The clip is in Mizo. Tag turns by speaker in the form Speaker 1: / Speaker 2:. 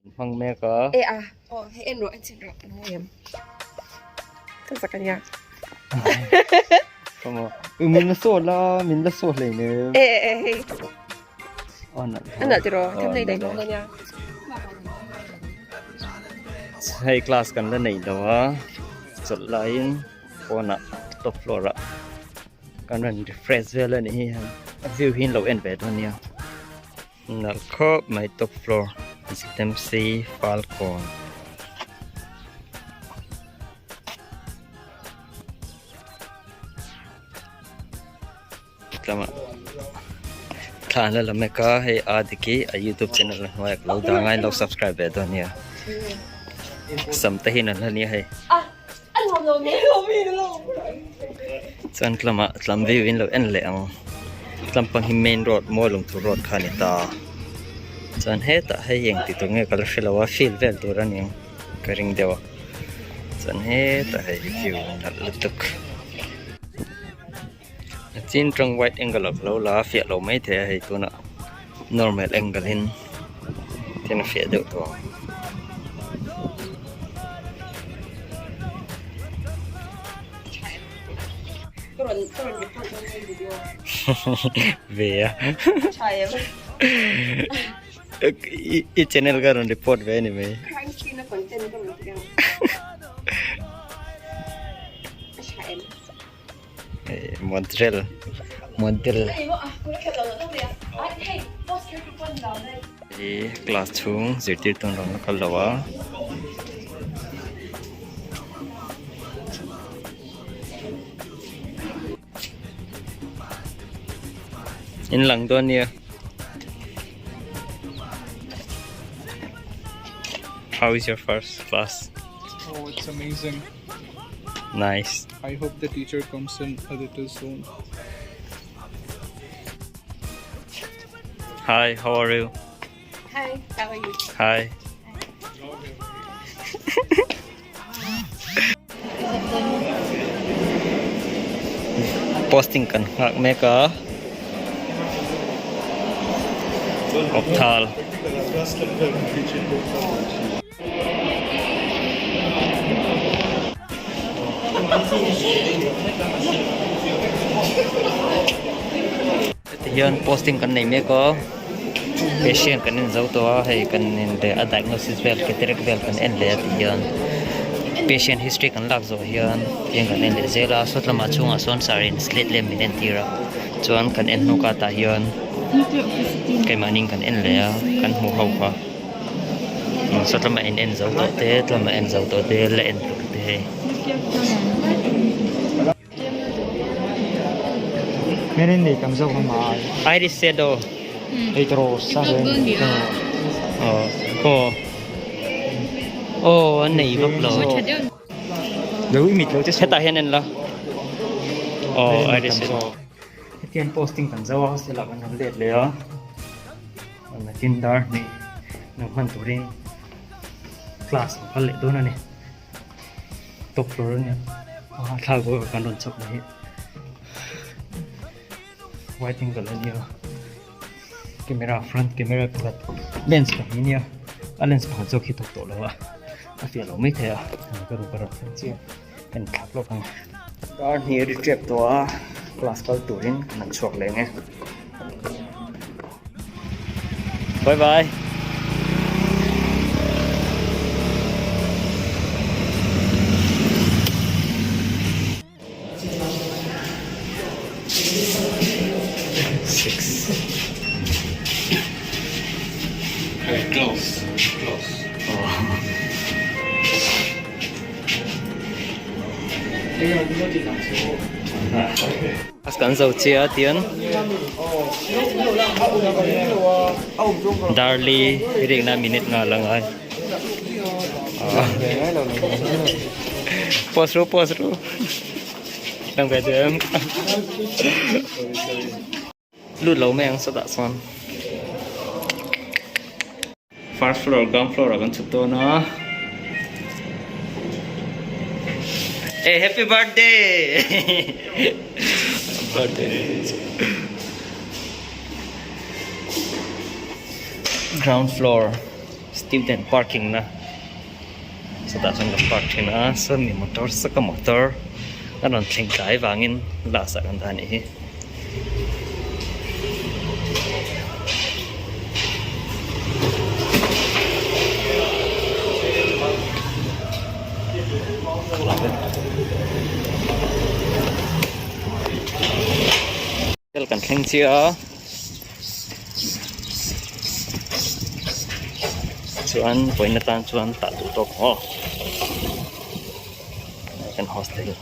Speaker 1: Hmang mek a.
Speaker 2: E a, aw hei en rawh en chhin rawh an ngawi em. Ka zak a nia.
Speaker 1: Kawmaw, min la saw la, min la saw hlei nem.
Speaker 2: E e e hei.
Speaker 1: Aw nalh.
Speaker 2: A nalh tiraw, thumbnail daih dawn a nia.
Speaker 1: Hei class kan la neih lo a, chawlh laiin pawnah top floor ah kan rawn refresh vel a nih hi a view hi an lo en ve dawn nia. Nalh khawp mai top floor ZMC Falkawn. Tlama thla an la la mek a hei a diki a youtube channel a hnuaiah ka lo dah ang a in lo subscribe ve dawn nia sam te hi an la nia hei chuan tlama tlam view in lo en leh ang tlam pang hi main road mawi lungthu road kha a ni ta chuan hetah hei engti tur nge ka la hrelo a field vel tur a ni ang ka ring deuh a chuan hetah hei view nalh lutuk. A chin tawng wide angle ah ka lo la a fiah lo maithei a hei tunah normal angle in thil a fiah deuh tawh ang. Ve a i channel ka rawn report ve a ni mai. Model model hi class chhung zirtirtu an rawn la kal lo a. In lang dawn nia. How is your first class?
Speaker 3: Oh, it's amazing.
Speaker 1: Nice.
Speaker 3: I hope the teacher comes in a little soon.
Speaker 1: Hi, how are you?
Speaker 2: Hi, how are you?
Speaker 1: Hi. Posting kan nghak mek a. Awpthal. Heti hian posting kan nei mek a patient kan en zo tawh a hei kan en leh a diagnosis vel cataract vel kan en leh a ti hian patient history kan lak zawh hian tiang kan en leh zel a sawt lamah chhungah sawn sir in slate lem min entir a chuan kan en hnu ka tah hian keimahni kan en leh a kan hmuh ho kha. Saw tlama in en zo tawh te tlama en zo tawh te la en tur te hei. Iris shadow. Aw khaw aw an nei vak lo. Hetah hian en la aw iris shadow. Hetiang posting kan zo a hostel ah kan rawn let leh a. Nakin dar hnih lo hman turin class a kal leh dawn a ni top floor a nia a thlak bawk kan rawn chhawp na hi white angle a nia camera front camera pakhat lens pahnih a nia a lens pakhat zawk hi thawk tawh lo a a fiah loh mai thei a ka room ka rawn thleng chiah a kan thlak lawk ang dar hnih a ri tep tawh a class kal turin kan han chhuak leh ang e bye bye. Six.
Speaker 3: Very close. Close.
Speaker 1: Oh. Kan zo chia tian Darli rikna minute nga lang ai. Pause ru pause ru. Nang ve dem. Lut lo mai ang sawtah chuan. First floor ground floor ah kan chhuk dawn a. Hey happy birthday. Birthday. Ground floor. Student parking na chutah chuan kan park thin a sawmi motor saka motor a rawn thleng tlai vangin last ah kan dah a nih hi. Kan thleng chiah a chuan vawiin atan chuan tah duh tawk aw kan hostel.